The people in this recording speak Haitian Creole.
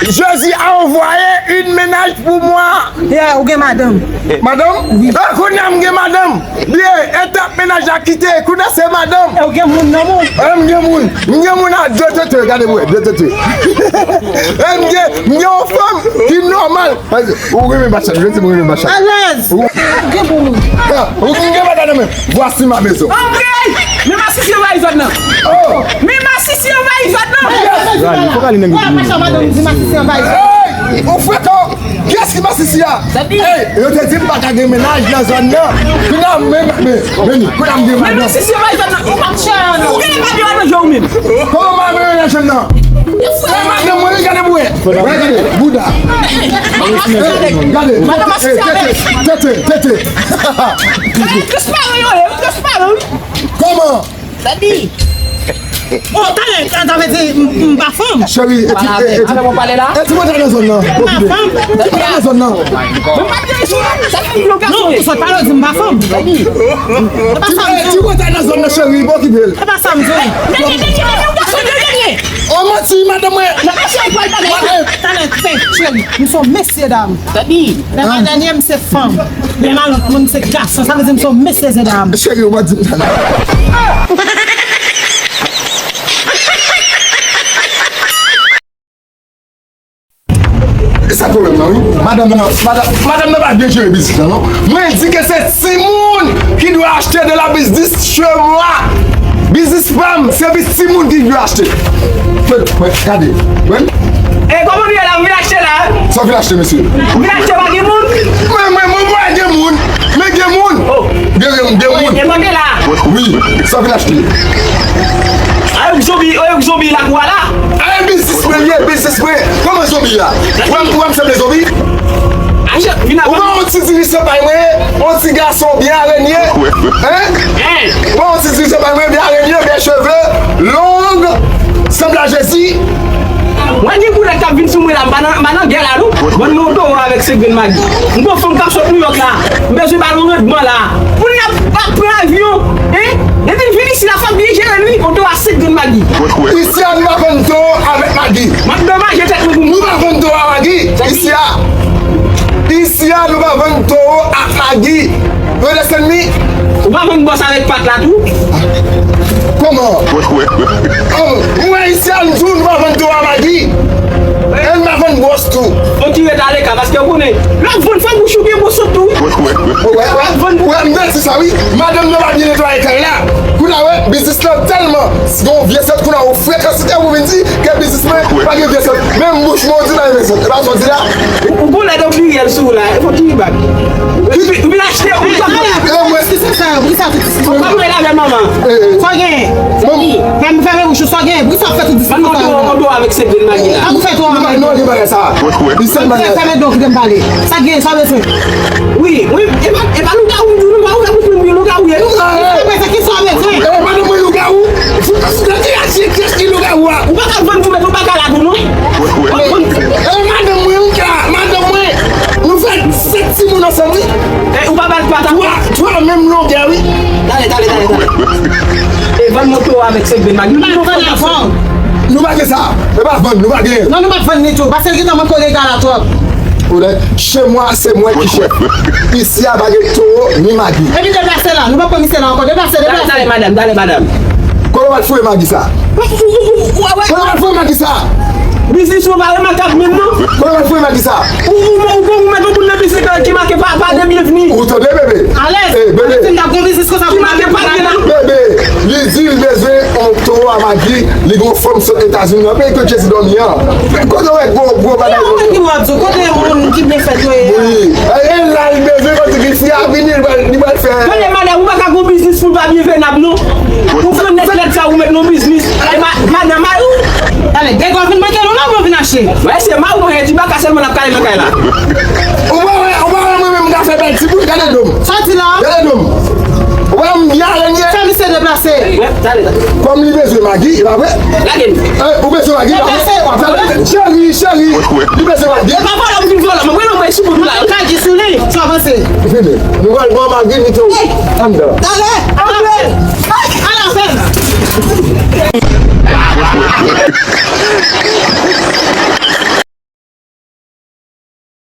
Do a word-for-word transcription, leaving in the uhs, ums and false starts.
Jésus a envoyé une ménage pour moi. Yeah, ou gen madanm. Madanm? Wi. E kounye a m gen madanm. Byen, etap mennaj la kite, kounye a se madanm. E ou gen moun nan men w? E m gen moun, m gen moun a de tete, gade mwen, de tete. E m gen, m gen yon fanm ki nòmal. Ou renmen machan, ou renmen machan. Alèz. Ou gen bon moun. Ou gen bagay nan men. Voici ma maison. Ok. Men masisi anvayi zòn nan. Oh. Men masisi anvayi zòn nan. Rali, fò Rali nan goumen. Machan, madanm di masisi anvayi zòn. Hey, ou frekan. Kiyès ki masisi a? Hey, yo te di m pa ka gen mennaj nan zòn nan. Kounye a, men, men, men, kounye a m gen madanm. Men masisi anvayi zòn nan. Ou pa chè, non. Ou gen pa de nan je ou menm. Kòman m pa gen mennaj nan? E madanm mwen, gade mwen. Gade, bouda. Gade. Madanm masisi avè. Tete, tete, tete. Transparan yo ye, transparan. Kòman? Sa di. Oh, talè, sa, sa vle di m, m pa fanm. Cheri, e ti, e, e ti, e ti mwen nan zòn nan. M pa fanm. Ti mwen nan zòn nan. Non, ou sot pale, ou di m pa fanm. E pa sa m di. E ti mwen nan zòn nan, cheri, bon ki bèl. E pa sa m di. Dènye, dènye, dènye, ou gason de dènye. Oh, manti, madanm mwen. Talè, talè, cheri, m se yon mesye dam. Sa di. Lè m a dènye, m se fanm. Lè m a lòt moun, m se gason. Sa vle di m se yon mesye dam. Cheri, ou pa di m sa. E sa pwoblèm nan, wi. Madanm nan, madanm, madanm nan pa byen jere biznis lan, non. Mwen di ke se timoun ki dwe achte de la biznis chez moi. Biznis pa m, se timoun ki dwe achte. Mwen, gade, mwen. E kòman nou ye la, m vin achte la? Sa w vin achte, mesye? M vin achte, pa gen moun? Mwen, mwen, mwen, mwen gen moun. Men gen moun. Oh. Gen, gen, gen moun. E mande la. Wi, sa w vin achte? A, yon zonbi, yon zonbi lakou a la. A, yon biznismen, ye, biznismen. Kòman zonbi a? Ou wè m, ou wè m sanble zonbi? Achte, vin avè m. Ou wè yon ti dirijan bay mwen, yon ti gason byen arenye. Hein? Hein? Ou wè yon ti dirijan bay mwen, byen arenye, byen cheve long, sanble a Jezi. Mwen gen koulè k ap vin sou mwen la, m pa nan, m pa nan gè la, non. Ban m yon towo avèk senk grenn magi. M gon fanm k ap sot Nouyòk la. M bezwen ba l yon randman la. Moun nan ap, ap pran avyon, hein? Depi l vin isi la, fò l byen jere l, wi. Yon towo a senk grenn magi. Isi a, nou pa vann towo avèk magi. M ap domaje tèt mwen pou mwen. Nou pa vann towo a magi. Isi a. Isi a, nou pa vann towo ak magi. Ou desann li? Ou pa vann bòs avèk pat la tou? Kòman? An, ou wè isi a, m di w, nou pa vann towo a magi. E n pa vann bòs tou. Fò w tire talè ka, paske w konnen, lè w vann, fò bouch ou byen bon sot tou. Ou wè, ou wè, m te di sa, wi. Madanm nan pa byen netwaye kay la. Kounye a, wè, biznis lan tèlman, si gen yon vye sòt, kounye a, ou frekans, se te ou vin di ke biznis mwen pa gen vye sòt. Menm bouch mwen, ou di pa gen vye sòt. E pa sa w di la? Ou, ou gon lè de pliryèl sou ou la, e fò w tire bak. Ou vin achte, ou vin achte. Sa, poukisa tout ti... Ou pa pale avè manman. Sa w genyen? Fèmen, fèmen bouch ou, sa w genyen? Poukisa w ap fè tout diskou sa yo? Ban m yon towo avèk senk grenn magi la. Sa pou fè towo avèk... Non, non, gen bagay sa. Li sèl bagay. Fèmen don, kite m pale. Sa w genyen, sa w bezwen? Wi, wi, e pa, e pa lougawou, nou pa, ou pa konprann, lougawou ye. Sa w bezwen, kisa w bezwen? E pa nou mwen lougawou. Fouti, fouti, fouti, kiyès ki lougawou a? Ou pa ka vann pou mèt, ou pa ka la tou, non. E madanm mwen, ou ka, madanm mwen. Nou fè sèt timoun ansanm, wi. E, ou pa ba l pat a... Twa, twa menm longè, wi. Talè, talè, talè, talè. E vann mwen towo avèk senk grenn magi. Nou pa vann avè w. Nou pa gen sa. E pa vann, nou pa gen. Non, nou pa vann ni tou. Paske gentan mwen kole gala twòp. Ou wè, chez moi, c'est moi qui chef. Isi a pa gen towo ni magi. Epi deplase la, nou pa pran misye la ankò. Deplase, deplase. Talè, talè, madanm, talè, madanm. Kote w al foure magi sa? Kote w al foure magi sa? Biznis ou pa remakab menm non. Kote w al foure magi sa? Ou, ou, ou, ou mèt yon moun nan biznis ki make pa, pa de byenvni. Ou tande, bebe? Alèz. Eh, bebe. Si m t ap gon biznis konsa pou make pa byen. Bebe, li di li bezwen yon towo a magi, li gon fanm sot Etazini nan peyi kot Jezi dòmi an. Kote w wè gwo, gwo bagay yo? Kote moun ki byen fèt yo ye? Wi. E la, li bezwen, kote ki fi a vini, li pral, li pral fè. Tande, madanm, ou pa ka gon biznis pou l pa byen venab, non. Ou pran nèt lèt sa, ou met nan biznis. E ma-, madanm, mari w. Talè, dèk ou vin manke nou la, ou vin achte? Wè, se mari w, mwen di baka sèlman n ap kale nan kay la. Ou pa wè, ou pa wè mwen menm m ka fè bèl ti bout, gade do m. Sa w di la? Gade do m. Ou pa wè m byen arenye? Fè misye deplase. Wè, talè, talè. Kòm li bezwen magi, e pa vre? Lage l. Eh, ou bezwen magi, e pa vre? Deplase, w ap vole. Cheri, cheri, li bezwen magi. E pa vòlè, ou vin vòlè. Mwen, mwen, mwen, sou bout la. Magi sou li, sa avanse. Vini. Nou pral pran magi, mete w anndan. Talè.